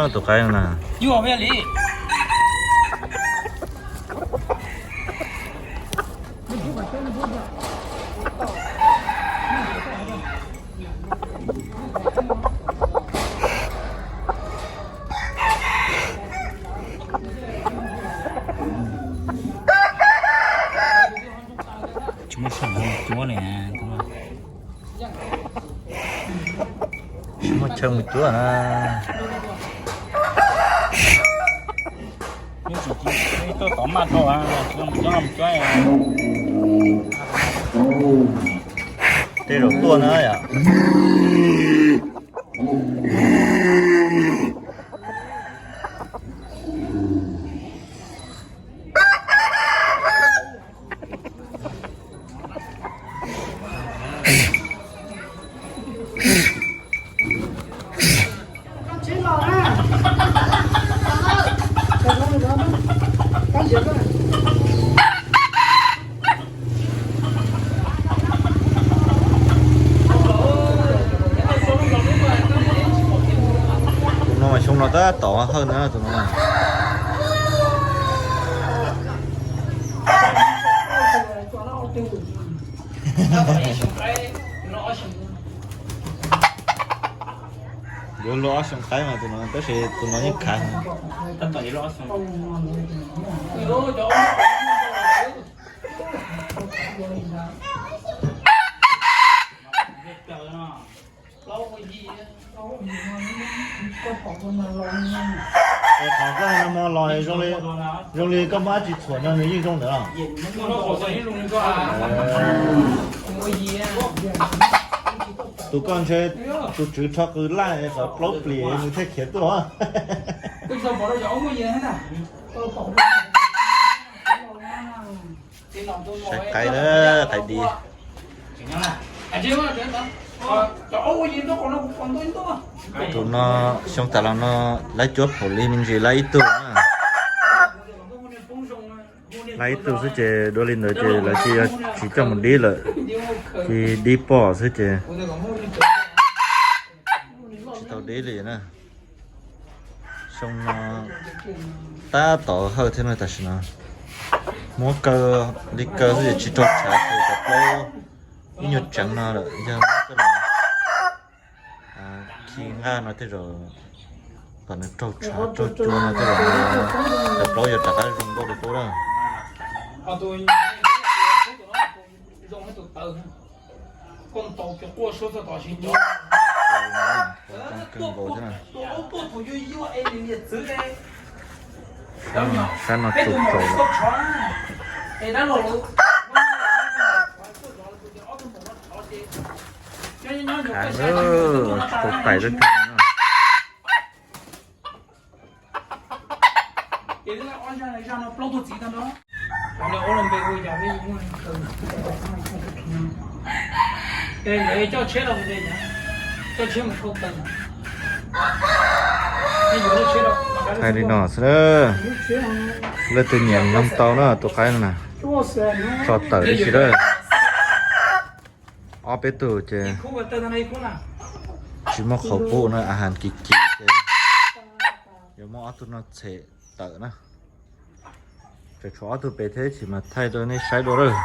Tus qaib na. Tsis muaj chaw mus cuab li. Tsis muaj chaw mus cuab na. Tuaj tom maj rau, mus cuab mus cuab. Tej zaum tuaj na yom. Tus no mas xyoo no tab tom hawj na tus no. Yuav luag ob xyoo qaib mas tus no, tab sis tus no yeej khav. Es qhov koj no los zoo li koj muab dab tsi txhuam no nws yeej zoo ntawd los? Tus koj ntshe tus tswv rho qws laj es qhov plaub plis nws thiaj khiav tuaj. Saib qaib na, qaib di. Tus no xyoo tas los no lawv cuab phaum li me ntsis lawv ib tug na. Lawv ib tug xwb ces dua li ntawd ces lawv cia tsis coj mus dib lawm, cia dib poj xwb ces tsis tau dib li na. Xyoo no tab tom hawj thiab no tam sim no. Muab kaw li kaw xwb ces tsis raug tshav ces cov plaub ib nyuag tseev no lawm yog muab coj los khi nqaj no tej zaum kom nws raug tshav raug cua no tej zaum cov plaub yuav rov qab zoo nkauj li qub lawm. Sab no tsuas tsaus lawm. Khav, tau tais lawm. Thaij li no xwb, leej twg nyiam mloog tau na tus qaib no na, tso tawm li sis lawm. Ob peb tug ces tsis muaj qhauv pub na, a has kim kim ces yuav muab ob tug no txhem tawm na. Tseem tshuav ob tug pem thiab ib chim mas thaij rau nej saib dua lawm.